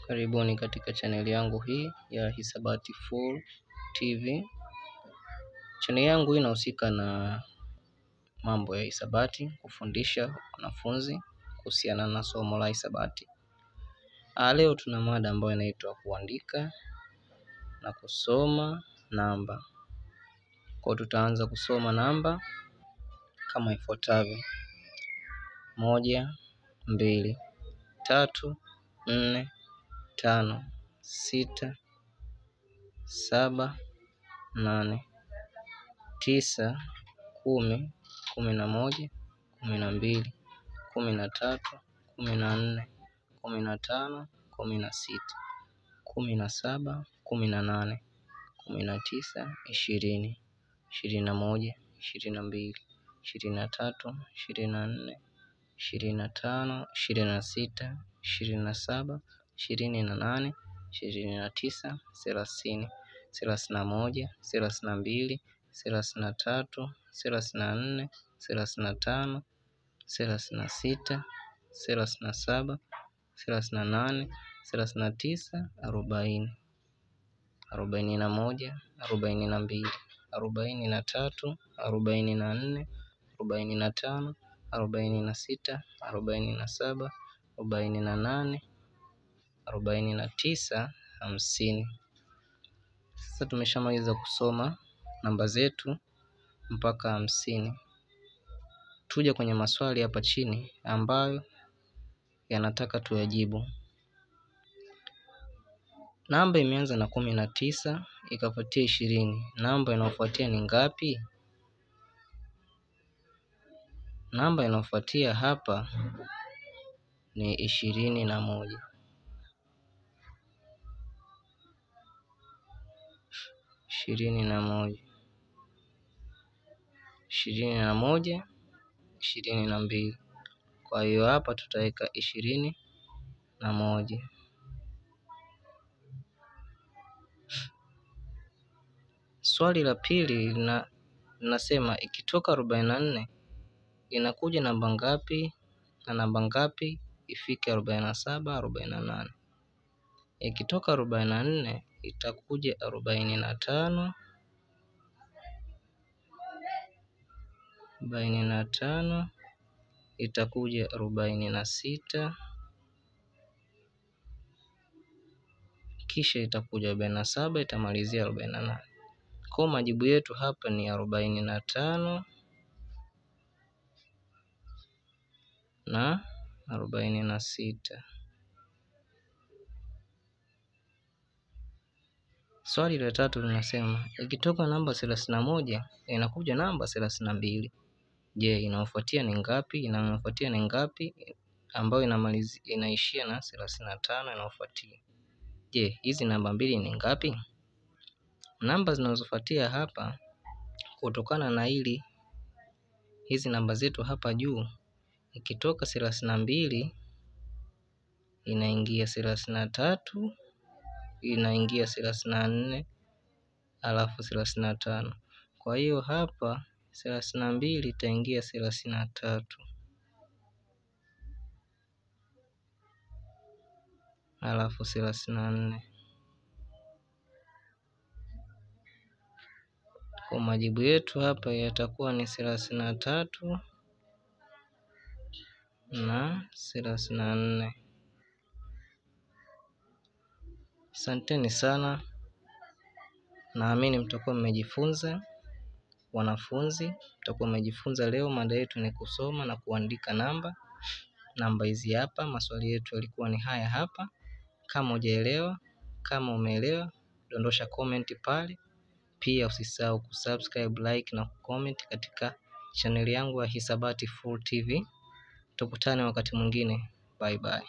Karibuni katika chaneli yangu hii ya Hisabati Full TV. Chaneli yangu hii inahusika na mambo ya hisabati, kufundisha wanafunzi kuhusiana na somo la hisabati. Leo tuna mada ambayo inaitwa kuandika na kusoma namba. Kwa tutaanza kusoma namba kama ifuatavyo: 1, 2, 3, 4, 5, 6, 7, 8, 9, 10, 11, 12, 13, 14, 15, 16, 17, 18, 19, 20, 21, 22, 23, 24, 25, 26, 27, 28, 29, 30, 31, 32, 33, 34, 35, 36, 37, 38, 39, 40, 41, 42, 43, 44, 45, 46, 47, 48, 49, 50. Sasa tumeshamaliza kusoma namba zetu mpaka 50. Tuje kwenye maswali hapa chini ambayo yanataka tuyajibu. Namba imeanza na 19 ikafuatia 20. Namba inayofuatia ni ngapi? Namba inayofuatia hapa ni 21. 21, 21, 22. Kwa hiyo hapa tutaweka 21. Swali la pili linasema ikitoka 44 inakuja namba ngapi na namba ngapi ifike 47, 48? Ikitoka 44 itakuja 45, 45 itakuja 46, kisha itakuja 47, itamalizia 48. Kwa majibu yetu hapa ni 45 na 46. Swali la tatu linasema ikitoka namba 31 inakuja namba 32. Je, inayofuatia ni ngapi? Inayofuatia ni ngapi ambayo inaishia na 35 inayofuatia? Je, hizi namba mbili ni ngapi? Namba zinazofuatia hapa kutokana na hili hizi namba zetu hapa juu, ikitoka 32 inaingia 33, inaingia 34, alafu 35. Kwa hiyo hapa 32 itaingia 33, alafu 34. Kwa majibu yetu hapa yatakuwa ni 33 na 34. Asanteni sana, naamini mtakuwa mmejifunza. Wanafunzi, mtakuwa mmejifunza leo. Mada yetu ni kusoma na kuandika namba. Namba hizi hapa, maswali yetu yalikuwa ni haya hapa. Kama hujaelewa, kama umeelewa, dondosha comment pale. Pia usisahau kusubscribe, like na kucomment katika chaneli yangu ya Hisabati Full TV. Tukutane wakati mwingine. Bye bye.